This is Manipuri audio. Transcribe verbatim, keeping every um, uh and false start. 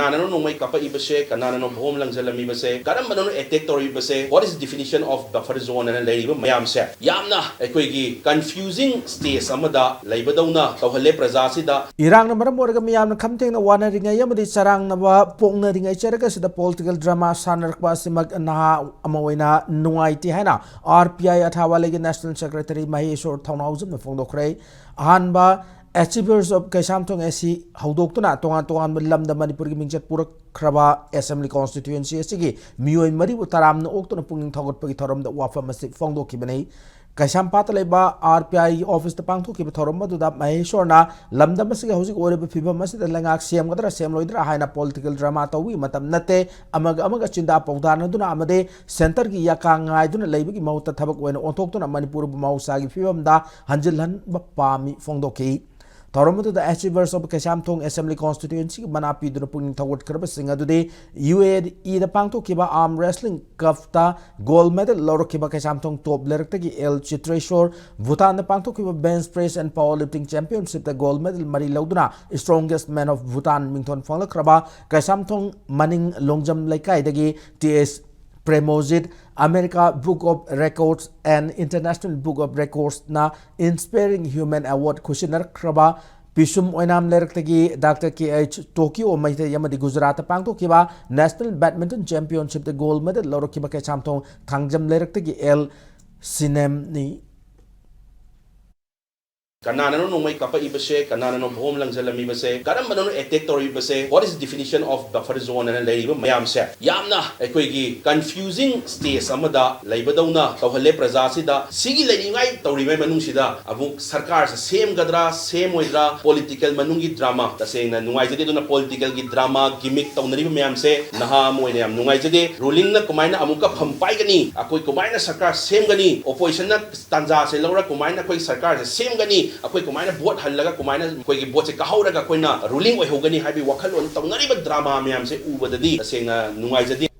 ꯀꯅꯥꯅꯅꯣ ꯅꯣꯡꯃꯩ ꯀꯥꯞꯄꯛꯏꯕꯁꯦ, ꯀꯅꯥꯅꯅꯣ ꯕꯣꯝ ꯂꯪꯁꯤꯜꯂꯝꯃꯤꯕꯁꯦ, ꯀꯔꯝꯕꯅꯅꯣ ꯑꯦꯇꯦꯛ ꯇꯧꯔꯤꯕꯁꯦ, what is definition of buffer zone ꯑꯅ ꯂꯩꯔꯤꯕ ꯃꯌꯥꯝꯁꯦ ꯌꯥꯝꯅ ꯑꯩꯈꯣꯏꯒꯤ ꯀꯟꯐ꯭ꯌꯨꯖꯤꯡ ꯁ꯭ꯇꯦꯖ ꯑꯃꯗ ꯂꯩꯕꯗꯧꯅ ꯇꯧꯍꯜꯂꯦ ꯄ꯭ꯔꯖꯥꯁꯤꯗ꯫ ꯏꯔꯥꯡꯅ ꯃꯔꯝ ꯑꯣꯏꯔꯒ ꯃꯤꯌꯥꯝꯅ ꯈꯝ ꯊꯦꯡꯅ ꯋꯥꯅꯔꯤꯉꯩ ꯑꯃꯗꯤ ꯆꯔꯥꯡꯅꯕ ꯄꯣꯛꯅꯔꯤꯉꯩ ꯆꯔꯛ ꯑꯁꯤꯗ ꯄꯣꯂꯤꯇꯤꯀꯦꯜ ꯗ꯭ꯔꯃꯥ ꯁꯥꯟꯅꯔꯛꯄ ꯑꯁꯤꯃꯛ ꯅꯍꯥ ꯑꯃ ꯑꯣꯏꯅ ꯅꯨꯡꯉꯥꯏꯇꯦ ꯍꯥꯏꯅ ꯑꯥꯔ ꯄꯤ ꯑꯥꯏ ꯑꯊꯥꯋꯥꯂꯤꯒꯤ ꯅꯦꯁꯅꯦꯜ ꯁꯦꯀ꯭ꯔꯦꯇꯔꯤ ꯃꯍꯦꯁꯣꯔ ꯊꯧꯅꯥꯎꯖꯝꯅ ꯐꯣꯡꯗꯣꯛꯈ꯭ꯔꯦ꯫ ꯑꯍꯥꯟꯕ Achievers of ꯀꯩꯁꯥꯝꯊꯣꯡ ꯑꯦꯁꯤ ꯍꯧꯗꯣꯛꯇꯨꯅ ꯇꯣꯉꯥꯟ ꯇꯣꯉꯥꯟꯕ ꯂꯝꯗ ꯃꯅꯤꯄꯨꯔꯒꯤ ꯃꯤꯡꯆꯠ ꯄꯨꯔꯛꯈ꯭ꯔꯕ ꯑꯦꯁꯦꯝꯕ꯭ꯂꯤ ꯀꯣꯟꯁꯇꯤꯇ꯭ꯌꯨꯑꯦꯟꯁꯤ ꯑꯁꯤꯒꯤ ꯃꯤꯑꯣꯏ ꯃꯔꯤꯕꯨ ꯇꯔꯥꯝꯅ ꯑꯣꯛꯇꯨꯅ ꯄꯨꯛꯅꯤꯡ ꯊꯧꯒꯠꯄꯒꯤ ꯊꯧꯔꯝꯗ ꯋꯥꯐꯝ ꯑꯁꯤ ꯐꯣꯡꯗꯣꯛꯈꯤꯕꯅꯤ꯫ ꯀꯩꯁꯥꯝꯄꯥꯠꯇ ꯂꯩꯕ ꯑꯥꯔ ꯄꯤ ꯑꯥꯏꯒꯤ ꯑꯣꯐꯤꯁꯇ ꯄꯥꯡꯊꯣꯛꯈꯤꯕ ꯊꯧꯔꯝ ꯑꯗꯨꯗ ꯃꯍꯦꯁꯣꯔꯅ ꯂꯝꯗꯝ ꯑꯁꯤꯒꯤ ꯍꯧꯖꯤꯛ ꯑꯣꯏꯔꯤꯕ ꯐꯤꯕꯝ ꯑꯁꯤꯗ ꯂꯩꯉꯥꯛ ꯁꯦꯝꯒꯗ꯭ꯔꯥ ꯁꯦꯝꯂꯣꯏꯗ꯭ꯔꯥ ꯍꯥꯏꯅ ꯄꯣꯂꯤꯇꯤꯀꯦꯜ ꯗ꯭ꯔꯃꯥ ꯇꯧꯕꯒꯤ ꯃꯇꯝ ꯅꯠꯇꯦ, ꯑꯃꯒ ꯑꯃꯒ ꯆꯤꯟꯗꯥ ꯄꯥꯎꯗꯥꯅꯗꯨꯅ ꯑꯃꯗꯤ ꯁꯦꯟꯇꯔꯒꯤ ꯌꯥꯀꯥ ꯉꯥꯏꯗꯨꯅ ꯂꯩꯕꯒꯤ ꯃꯍꯨꯠꯇ ꯊꯕꯛ ꯑꯣꯏꯅ ꯑꯣꯟꯊꯣꯛꯇꯨꯅ ꯃꯅꯤꯄꯨꯔꯕꯨ ꯃꯍꯧꯁꯥꯒꯤ ꯐꯤꯕꯝꯗ ꯍꯟꯖꯤꯜꯍꯟꯕ ꯄꯥꯝꯃꯤ ꯐꯣꯡꯗꯣꯛꯈꯤ꯫ ꯊꯧꯔꯝ ꯑꯗꯨꯗ Achievers of ꯀꯩꯁꯥꯝꯊꯣꯡ ꯑꯦꯁꯦꯝꯕ꯭ꯂꯤ ꯀꯣꯟꯁꯇꯤꯇ꯭ꯌꯨꯑꯦꯟꯁꯤꯒꯤ ꯃꯅꯥ ꯄꯤꯗꯨꯅ ꯄꯨꯛꯅꯤꯡ ꯊꯧꯒꯠꯈ꯭ꯔꯕꯁꯤꯡ ꯑꯗꯨꯗꯤ ꯌꯨ ꯑꯦ ꯏꯗ ꯄꯥꯡꯊꯣꯛꯈꯤꯕ ꯑꯥꯔꯝ ꯔꯦꯁꯂꯤꯡ ꯀꯞꯇ ꯒꯣꯜ ꯃꯦꯗꯜ ꯂꯧꯔꯛꯈꯤꯕ ꯀꯩꯁꯥꯝꯊꯣꯡ ꯇꯣꯞ ꯂꯩꯔꯛꯇꯒꯤ ꯑꯦꯜ ꯆꯤꯇ꯭ꯔꯦꯁꯣꯔ, ꯚꯨꯇꯥꯟꯗ ꯄꯥꯡꯊꯣꯛꯈꯤꯕ bench press and power lifting ꯆꯦꯝꯄꯤꯌꯟꯁꯤꯞꯇ ꯒꯣꯜ ꯃꯦꯗꯜ ꯃꯔꯤ ꯂꯧꯗꯨꯅ ꯏꯁꯇ꯭ꯔꯣꯡꯒꯦꯁ ꯃꯦꯟ ꯑꯣꯐ ꯚꯨꯇꯥꯟ ꯃꯤꯡꯊꯣꯟ ꯐꯪꯂꯛꯈ꯭ꯔꯕ ꯀꯩꯁꯥꯝꯊꯣꯡ ꯃꯅꯤꯡ ꯂꯣꯡꯖꯝ ꯂꯩꯀꯥꯏꯗꯒꯤ T S Premojit, America Book of Records and International Book of Recordsꯅ Inspiring Human Award ꯈꯨꯠꯁꯤꯟꯅꯔꯛꯈ꯭ꯔꯕ ꯄꯤꯁꯨꯝ ꯑꯣꯏꯅꯥꯝ ꯂꯩꯔꯛꯇꯒꯤ ꯗꯥꯛꯇꯔ ꯀꯦ ꯑꯩꯆ ꯇꯣꯀꯤꯌꯣ ꯃꯩꯇꯩ ꯑꯃꯗꯤ ꯒꯨꯖꯔꯥꯠꯇ ꯄꯥꯡꯊꯣꯛꯈꯤꯕ ꯅꯦꯁꯅꯦꯜ ꯕꯦꯗꯃꯤꯟꯇꯟ ꯆꯦꯝꯄꯤꯌꯟꯁꯤꯞꯇ ꯒꯣꯜ ꯃꯦꯗꯜ ꯂꯧꯔꯛꯈꯤꯕ ꯀꯩꯁꯥꯝꯊꯣꯡ ꯊꯥꯡꯖꯝ ꯂꯩꯔꯛꯇꯒꯤ ꯑꯦꯜ ꯁꯤꯅꯦꯝꯅꯤ꯫ ꯀꯅꯥꯅꯅꯣ ꯅꯣꯡꯃꯩ ꯀꯥꯞꯄꯛꯏꯕꯁꯦ, ꯀꯅꯥꯅꯅꯣ ꯕꯣꯝ ꯂꯪꯁꯤꯜꯂꯝꯃꯤꯕꯁꯦ, ꯀꯔꯝꯕꯅꯅꯣ ꯑꯦꯇꯦꯛ ꯇꯧꯔꯤꯕꯁꯦ, what is definition of buffer zone ꯑꯅ ꯂꯩꯔꯤꯕ ꯃꯌꯥꯝꯁꯦ ꯌꯥꯝꯅ ꯑꯩꯈꯣꯏꯒꯤ ꯀꯟꯐ꯭ꯌꯨꯖꯤꯡ ꯁ꯭ꯇꯦꯖ ꯑꯃꯗ ꯂꯩꯕꯗꯧꯅ ꯇꯧꯍꯜꯂꯦ ꯄ꯭ꯔꯖꯥꯁꯤꯗ꯫ ꯁꯤꯒꯤ ꯂꯩꯔꯤꯉꯥꯏ ꯇꯧꯔꯤꯉꯩ ꯃꯅꯨꯡꯁꯤꯗ ꯑꯃꯨꯛ ꯁꯔꯀꯥꯔꯁꯦ ꯁꯦꯝꯒꯗ꯭ꯔꯥ ꯁꯦꯝꯃꯣꯏꯗ꯭ꯔꯥ, ꯄꯣꯂꯤꯇꯤꯀꯦꯜ ꯃꯅꯨꯡꯒꯤ ꯗ꯭ꯔꯃꯥ ꯇꯁꯦꯡꯅ ꯅꯨꯡꯉꯥꯏꯖꯗꯦ꯫ ꯑꯗꯨꯅ ꯄꯣꯂꯤꯇꯤꯀꯦꯜꯒꯤ ꯗ꯭ꯔꯃꯥ ꯒꯤꯃꯤꯛ ꯇꯧꯅꯔꯤꯕ ꯃꯌꯥꯝꯁꯦ ꯅꯍꯥ ꯑꯃ ꯑꯣꯏꯅ ꯌꯥꯝ ꯅꯨꯡꯉꯥꯏꯖꯗꯦ꯫ ꯔꯨꯂꯤꯡꯅ ꯀꯃꯥꯏꯅ ꯑꯃꯨꯛꯀ ꯐꯝ ꯄꯥꯏꯒꯅꯤ, ꯑꯩꯈꯣꯏ ꯀꯃꯥꯏꯅ ꯁꯔꯀꯥꯔ ꯁꯦꯝꯒꯅꯤ, ꯑꯣꯄꯣꯖꯤꯁꯟꯅ ꯇꯥꯟꯖꯥꯁꯦ ꯂꯧꯔ ꯀꯃꯥꯏꯅ ꯑꯩꯈꯣꯏ ꯁꯔꯀꯥꯔꯁꯦ ꯁꯦꯝꯒꯅꯤ, ꯑꯩꯈꯣꯏ ꯀꯃꯥꯏꯅ ꯚꯣꯠ ꯍꯜꯂꯒ ꯀꯃꯥꯏꯅ ꯑꯩꯈꯣꯏꯒꯤ ꯚꯣꯠꯁꯦ ꯀꯥꯍꯧꯔꯒ ꯑꯩꯈꯣꯏꯅ ꯔꯨꯂꯤꯡ ꯑꯣꯏꯍꯧꯒꯅꯤ ꯍꯥꯏꯕꯒꯤ ꯋꯥꯈꯜꯂꯣꯟ ꯇꯧꯅꯔꯤꯕ ꯗ꯭ꯔꯃꯥ ꯃꯌꯥꯝꯁꯦ ꯎꯕꯗꯗꯤ ꯇꯁꯦꯡꯅ ꯅꯨꯡꯉꯥꯏꯖꯗꯦ꯫